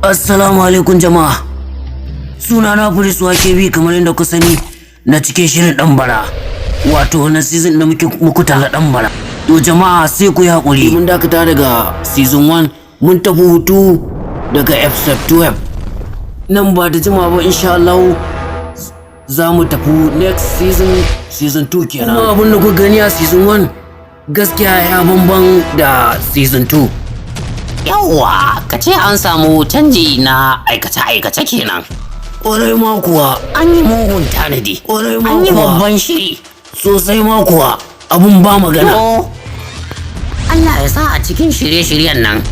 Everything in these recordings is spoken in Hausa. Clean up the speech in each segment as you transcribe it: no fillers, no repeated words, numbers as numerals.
Assalamu alaikum jama'a. Suna na Prince YKB, kamar yadda ku sani, na cikin shirin ɗan bara. Wato na season da muke muku talla ɗan bara. To jama'a, sai ku yi haƙuri. Mun dakata daga season 1, mun tafi hutu daga episode 12. Nan ba da jimawa ba, insha Allah, za mu tafi next season, season 2 kenan. Kuma abin da kuka gani a season 1 gaskiya ya bamban da season 2. Yawwa, ka ce an samu canji na aikace-aikace kenan. Ƙwarai ma kuwa. An yi mugun tanadi. Ƙwarai ma An yi kuwa. babban shiri. Sosai ma kuwa, abun ba magana. To, Allah ya sa a cikin shirye-shiryen nan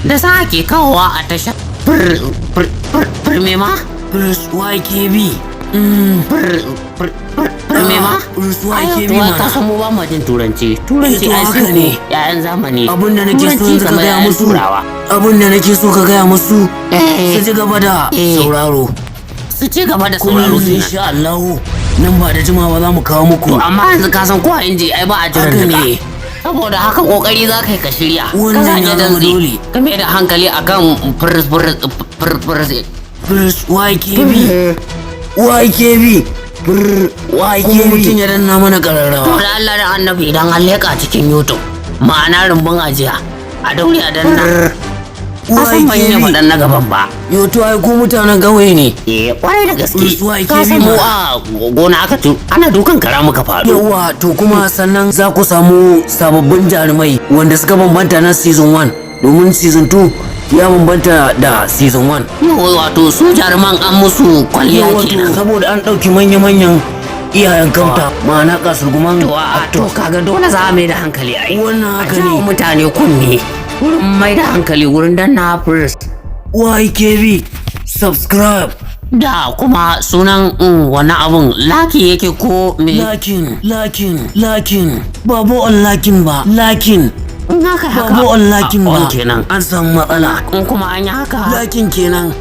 da sa ake kawowa a tashar fir fir fir fir me ma? Prince YKB. Fir fir fir fir me ma? Prince Ai, YKB to mana. Ka san mu ba mu jin turanci. Turanci Eh, to ai haka sai ne. ku 'ya'yan zamani. Abun da nake so Turanci yanzu ka kamar gaya 'ya'yan musu. Turawa. Abun da nake so ka gaya musu. Eh. Su ci gaba da Eh. sauraro. Su ci gaba da Kuma sauraro yanzu, kenan. insha Allah, nan ba da jimawa za mu kawo muku. To amma yanzu ka san ko a inji ai ba a jiran Haka nika. ne. Saboda haka kokari za ka yi ka shirya. Wannan Ka ya zage zama dantse. dole. Ka mai da hankali akan fir fir fir fir. Prince YKB. YKB. YKB. Kuma mutum ya danna mana To ƙararrawa. da Allah da Annabi, idan an leƙa cikin YouTube, ma'ana rumbun ajiya, a daure a danna. Ka san ban iya YKB. faɗan na gaban ba. Yo, to ai ku mutanen ƙauye ne. Eh, kwarai da gaske. Prince YKB Ka san mu mana. a gona aka tu ana dukan kara muka faɗo. Yawwa, to kuma sannan za ku samu sababbin jarumai wanda suka bambanta na season 1, domin season 2 ya bambanta da season 1. Yawwa, wato su jaruman an musu kwalliya Yawwa, to kenan. saboda an ɗauki manya-manyan iyayen kauta, ma'ana kasurguman To a to kaga dole za a mai da hankali ai. Wannan haka A jawo ne. mutane kunne wurin mai da hankali wurin danna first YKB subscribe. Da kuma sunan wannan abun laki yake ko me? Lakin, lakin, lakin, ba bo on lakin ba, lakin. In haka Ba haka bo on lakin a- ba. On kenan. An samu matsala. In kuma an yi haka. Lakin kenan.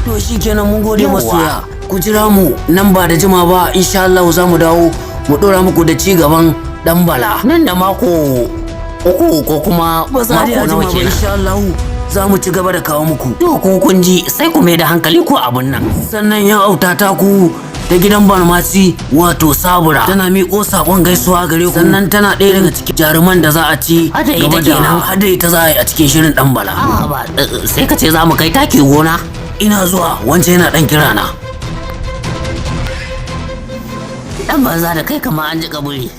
To shi kenan, mun gode Yawwa. masoya. Ku jira mu nan ba da jima ba, insha Allah za mu dawo mu dora muku da ci gaban dan bala. Nan da mako 3 ko kuma Ba za a mako jima nawa ba, kenan? insha Allah za mu ci gaba da kawo muku. To ku kun ji, sai ku mai da hankali ko abun nan. Sannan ya auta ta ku ta gidan Barmasi, wato Sabura, tana miƙo saƙon gaisuwa gare ku. Sannan tana ɗaya daga cikin jaruman da za a ci Hada ita gaba da kenan. Hada ita za a yi a cikin shirin dan bala. A ba sai ka ce za mu kai taki gona. Ina zuwa, wancan yana ɗan kira na. Dan banza da kai kama an ji kaburi.